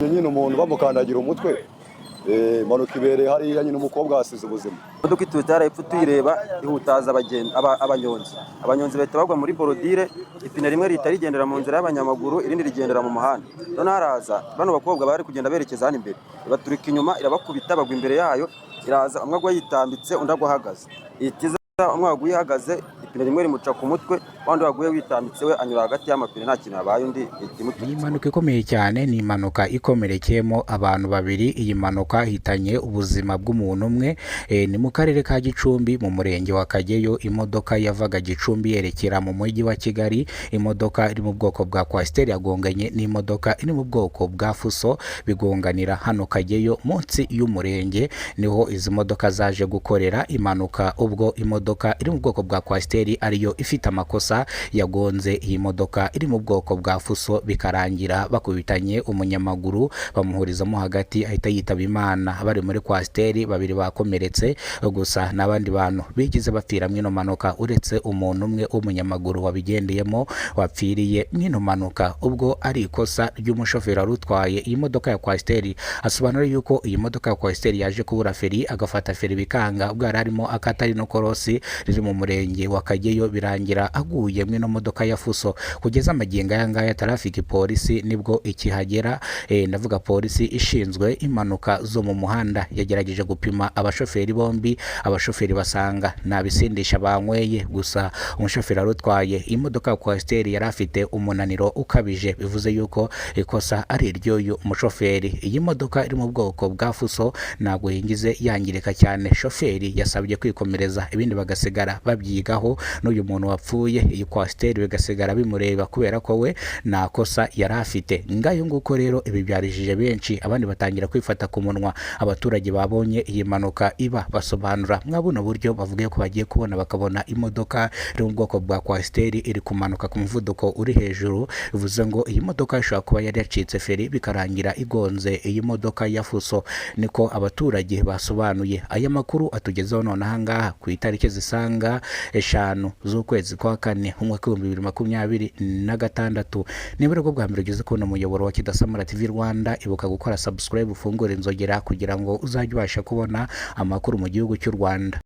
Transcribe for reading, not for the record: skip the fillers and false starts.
Nyine umuntu bamukandagira umutwe, impanuka ibereye hariya nyine, umukobwa yasize ubuzima. Imodoka iturutse hariya hepfo tuyireba, ihutaza abanyonzi. Abanyonzi bahita bagwa muri bordure. Ipine rimwe rihita rigendera mu nzira y'abanyamaguru, irindi rigendera mu muhanda. Noneho haraza bano bakobwa bari kugenda berekeza hano imbere, ibaturika inyuma, irabakubita, bagwa imbere yayo. Iraza, umwe agwa yitambitse, undi agwa ahagaze. Ihita iza, umwe waguye ahagaze ipine rimwe rimuca ku mutwe, wandi waguye witambitse we anyura hagati y'amapine, nta kintu yabaye, undi ihita Ni imuturitsa. impanuka ikomeye cyane, ni impanuka ikomerekeyemo abantu babiri. Iyi mpanuka ihitanye ubuzima bw'umuntu umwe. Ni mu karere ka Gicumbi, mu murenge wa Kageyo. Imodoka yavaga Gicumbi yerekera mu mujyi wa Kigali, imodoka iri mu bwoko bwa Coaster, yagonganye n'imodoka iri mu bwoko bwa Fuso, bigonganira hano Kageyo munsi y'umurenge. Niho izi modoka zaje gukorera impanuka, ubwo imodoka iri mu bwoko bwa Coaster ariyo ifite amakosa yagonze iyi modoka iri mu bwoko bwa Fuso, bikarangira bakubitanye, umunyamaguru bamuhurizamo hagati, ahita yitaba Imana. Bari muri Coaster babiri bakomeretse gusa, n'abandi bantu bigize bapfira mw'ino mpanuka, uretse umuntu umwe w'umunyamaguru wabigendeyemo wapfiriye mw'ino mpanuka, ubwo ari ikosa ry'umushoferi wari utwaye iyi modoka ya Coaster. Asobanura yuko iyi modoka ya Coaster yaje kubura feri, agafata feri bikanga ubwo yari arimo akata rino korosi riri mu murenge wa Kageyo, birangira aguye mw'ino modoka ya Fuso. Kugeza amagingo aya ngaya, traffic polisi nibwo ikihagera, ndavuga polisi ishinzwe impanuka zo mu muhanda, yagerageje gupima abashoferi bombi. Abashoferi basanga nta bisindisha banyweye, gusa umushoferi wari utwaye imodoka ya Coaster yari afite umunaniro ukabije, bivuze yuko ikosa ari iry'uyu mushoferi. Iyi modoka iri mu bwoko bwa Fuso ntabwo yingize yangirika cyane. Shoferi yasabye kwikomereza, ibindi bagasigara babyigaho n'uyu muntu wapfuye, iyi Coaster bigasigara bimureba, kubera ko we nta kosa yari afite. Ngayo nguko rero, ibi byarijije benshi, abandi batangira kwifata ku munwa. Abaturage babonye iyi mpanuka iba basobanura mwa buno buryo, bavuga ko bagiye kubona bakabona imodoka iri mu bwoko bwa Coaster iri kumanuka ku muvuduko uri hejuru, bivuze ngo iyi modoka ishobora kuba yari yacitse feri, bikarangira igonze iyi modoka ya Fuso. Niko abaturage basobanuye. Aya makuru atugezeho none aha ngaha ku itariki zisaga 5 z'ukwezi kwa kane, umwaka w'2026. Niba aribwo bwa mbere ugeze kubona umuyoboro wa Kidasamura TV Rwanda, ibuka gukora subscribe, ufungure inzogera kugira ngo uzajye ubasha kubona amakuru mu gihugu cy'u Rwanda.